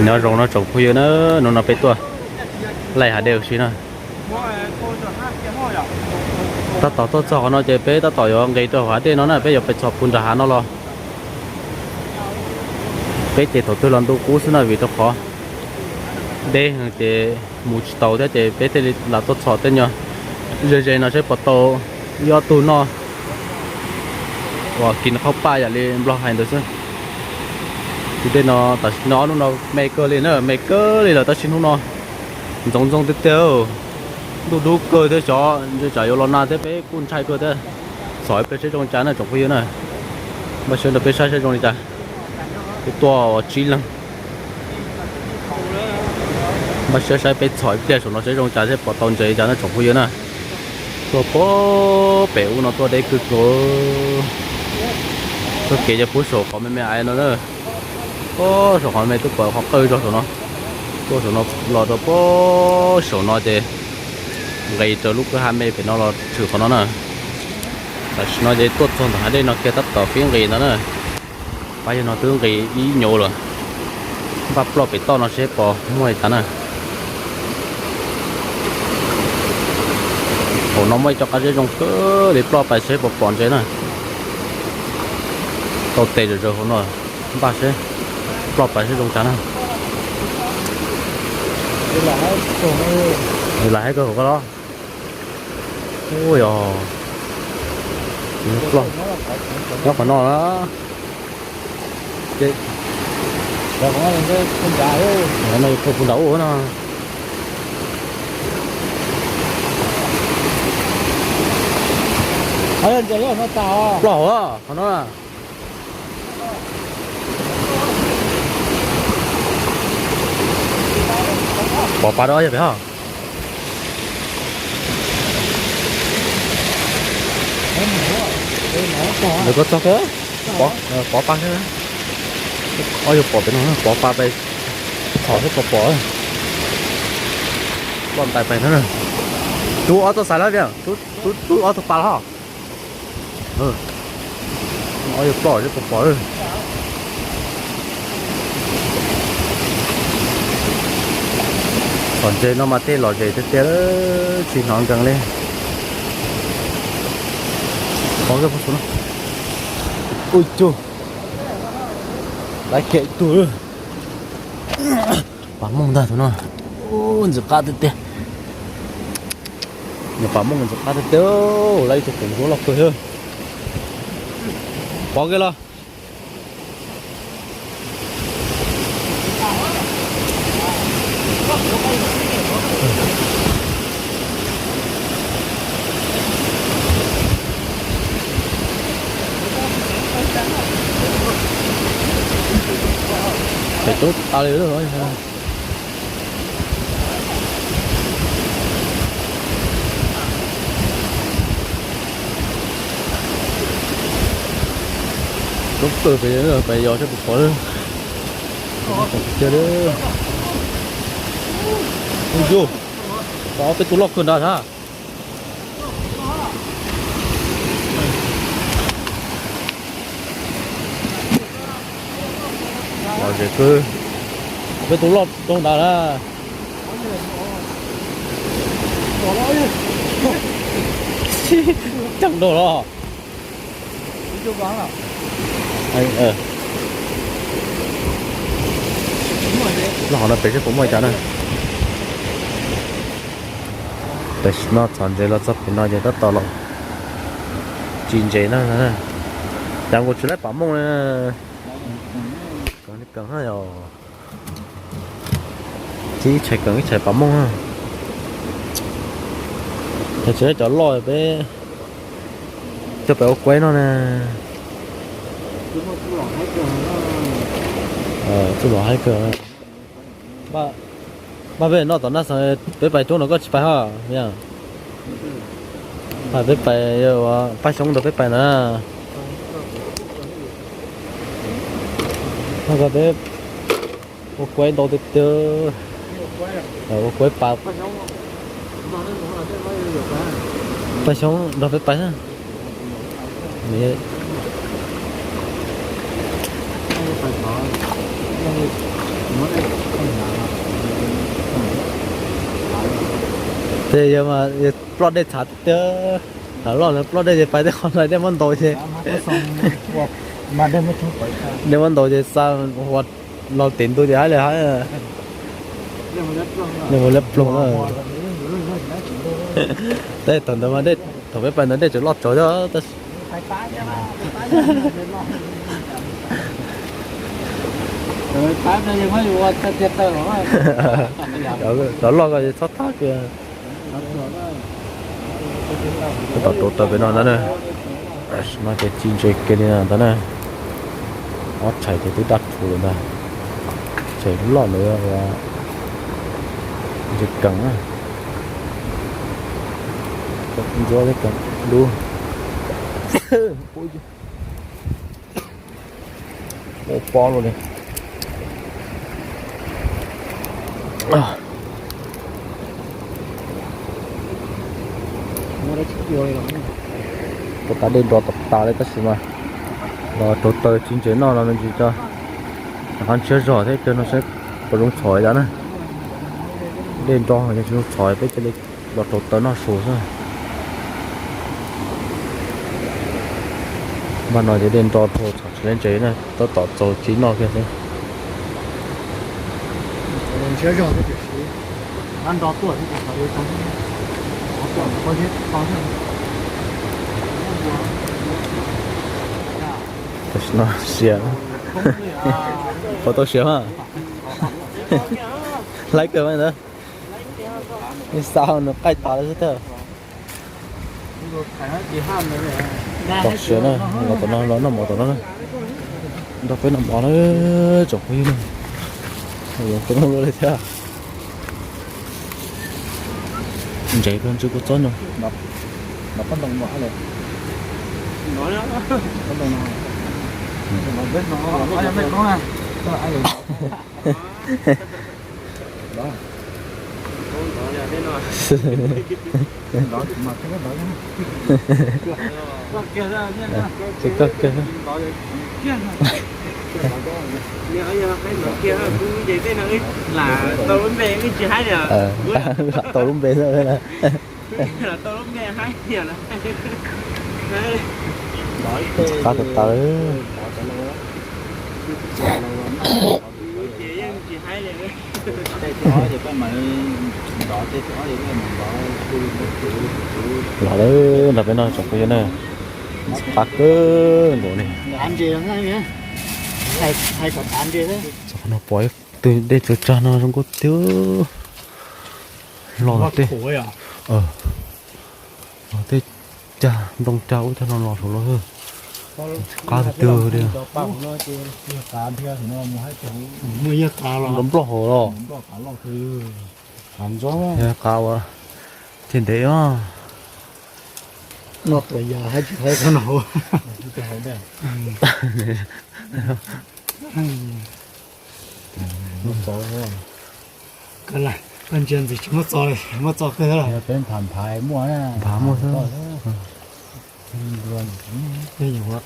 Nyob zoo no tsoom phooj ywg na, hnub no peb tuaj laij hav dej ua si na. Tab tom tuaj txog qhov no ces peb tab tom yuav nqis rau hauv hav dej no na, peb yuav pais txhos puag nram hav no los. Peb ces thaum twg los ntu qub xwb na, vim rau qhov deb ces mus tsis tau thiab ces peb thiaj li lam tuaj txhos tej nyuag ze ze no seb puas tau ib ob tug noj uas kis noj qhaub paj yam li Nplog hais ntawd xwb. Tus dej no tam sim no ob hnub no me kawg li na, me kawg li lawm tab sis hnub no ntxoov ntxoo tiag tiag. Ntuj dub kawg thiab xyov ntshe tsam yuav los nag thiab peb kuj ntshai kawg thiab. Txhom ib pliag seb zoo cas na tsoom phooj ywg na. Npaj siab rau peb saib seb zoo li cas. Peb tuaj tsib leeg. Npaj siab saib peb txhom ib pliag saum no seb zoo cas thiab puas tau ntses li cas na tsoom phooj ywg na. Tuaj puag pem ub no tuaj deb kawg nkaus. Txoj kev yog puag saum qhov me me aiv no na. Puag saum qhov me twb pom qhov qawj zog saum no. Tuaj saum no los rau puag saum no ces nqis raws lub kwj ha me pem no los tshwm qhov no na. Tam sim no ces tuaj txog ntawm hav dej no kiag tab tom pib nqis ntawd na. Pab yawg no twb nqis ib nyuag lawm. Npaj ploj pem toj no seb puas muaj li cas na. Hauv no muaj ib co qab zeb zoo kawg li, ploj pais seb puas pom ntses na. Tau tes zom zaws hauv no, npaj seb ploj pais seb zoo cas na. Lam haib kawg hauv ko los. Ua yog ploj nyob qhov no na. Qhov no yog puag nram ub no. Ploj hauv qhov no. Pov pa rau yog pem ho. Nws koj txog kawg, pov pa thiab. Ob yog pom pem no, pov pa pais txhom thiab pov pom. Loj ntais pais no. Rub ob tug xaiv lawm, rub ob tug pa los. Ob yog ploj thiab pov pom. Txhom ntses no mas tej lom zem tiag tiag, tsis hnov nkees li. Pov, ua cas laiv kiag ib tug. Pas mooj ntag tus no. Ntxim qab tiag tiag. Nws pas mooj ntxim qab tiag tiag, laiv ib tug poom zuab loj kawg thiab. Pov kiag los. Pem coob tas li. Coob kawg pem, pem yos thiab puas pom. Ua cas, pom peb tus loj kawg nrad thiab. Lom zem kawg, peb tus loj rau nrad na. Ceeb dua los. Los qhov no pem seb puas muaj cas na. Tam sim no txhom ntses los txog pem no ces tab tom los tsis ntses na. Cas nkaus tsis laib pam mooj li. Keev li keev yog tib ib tshais keev ib tshais pam mooj. Ces tsis laib cov loj peb coj pem ua kuaib no na. Txuj lom haib kawg. Npaj peb noj tom naj xav peb pais roob no koj tsis pais ho. Peb pais, paj xyoob nrog peb pais na. Peb ua kuaib ntau tiag tiag. Ua kuaib pas, paj xyoob nrog peb pais na. Yog mas ploj dej txhav tiag, txhav loj lawm ploj dej ces pais tej qhov no dej muab ntaus ces, dej muab ntaus ces xa ua laus tes ntu ces haib li haib. Dej ua liab ploog. Tej thaum ntawd mas dej, thaum peb pais ntawd dej tseem loj tsawv thiab tab sis cov loj ko txhob thab kiag. Tab tom rauv taws pem no ntag na. Mas ces ci ntses kiag li ntag na. Ob tshais ces twb daj rhuv lawm ntag. Tshais loj ntawd ua ntses kees na. Ntsuab thiab kees dub. Ua pob luaj li. Puas tas dej nro tas tas li tab sis mas los rauv taws ci ntses noj no me ntsis tso, rov qab ntshiab zog thiab, cia no saib puas zoo txhom li cas na. Dej nro yog tsis zoo txhom peb cia li los rauv taws noj su xwb. Npaj no ces dej nro dhau txhom tsis tau ntses na, tab tom txaus ci noj kiag xwb. Tam sim no siav, puas tau siav mas? Laib kawg mas ntawd. Ib xa nws qaij tas lawm xwb tag. Tom siav na, los tom no los noj mov tom no na. Nrog peb noj mov na, tsoom phooj ywg na. Zoo koob luaj li thiab. Ntsev kawg ntsw kua txob no. Tsis kawg kiag. Lam tau lub npe xwb na. Qab tawv tawv. Los lawm nram peb no tsoom phooj ywg na. Qab kawg nkaus li. Txog qhov no pom ib tug dej tsaws tsag no zoo nkauj tiag. Los tej, los tej cag nplooj cag ub cag no los saud los. Qab tiag tiag li. Nploj hauv los. Qav ua thiaj ntev os. Koj ntsia ntxiv tsis muaj txo li, muaj txo kawg lawm. Peb nphav nphav muaj, nphav muaj xwb.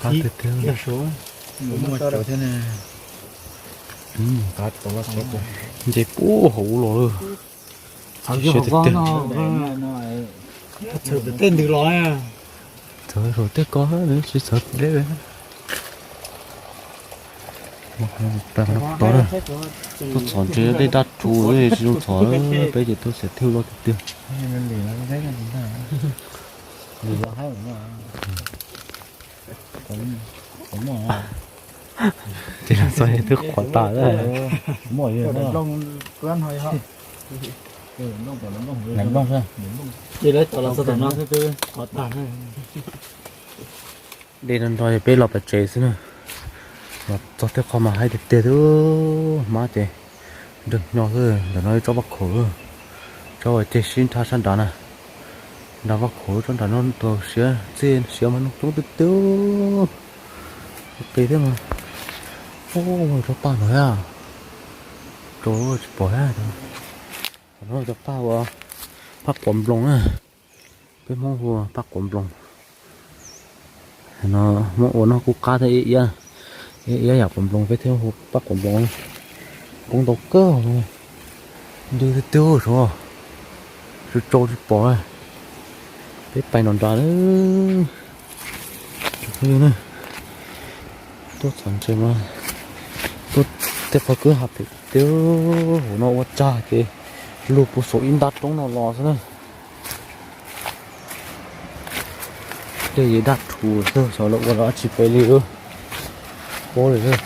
Qab tiag tiag. Muaj tso thiab ne. Nce puag hauv los lawm. Txhawm tej ntws los. Txhawm tej ko, tsis txhawm deb. Txhom ntses dej daj rhuv tsis zoo txhom, peb ces tuaj xiam thwj loj tiag tiag. Ces no txog twb qhuav tas lawm. Ces lawv cov los txog tom no xwb twb qhuav tas. Dej nrog nrog peb los pem tsev xwb na. Los txog tej qho mas haib tiag tiag xwb, hmab ces nrog nyo xwb. Ntawm no tsob vaj khaum, tsob uas ceg sib nrhab sab nrad na. Nrad vaj khaum tsob nrad no tus siav txij siav mas noog coob tiag tiag. Qis thiab mas. Ua tsob paj no thiab. Rau tsis pom thiab. Qhov no cov paj ua paj quav nploos na. Peb Hmoob hu paj quav nploos. No muab ua noj kuj qab thiab, iab iab yam quav nploos peb thiaj hu paj quav nploos. Poob ntau kawg, ntws tiag tiag saud. Tsw tsau tsis pom. Peb pais nram nrad na. Tuaj txog ntses mas, tuaj tej qhov kwj ha phem tiag. Hauv no ua tsag ces luag puag saum ib ntab roob no los xwb na. Dej yeej daj rhuv xwb, xyov lawv ua los dab tsi pem li lawm. Pob li lawm.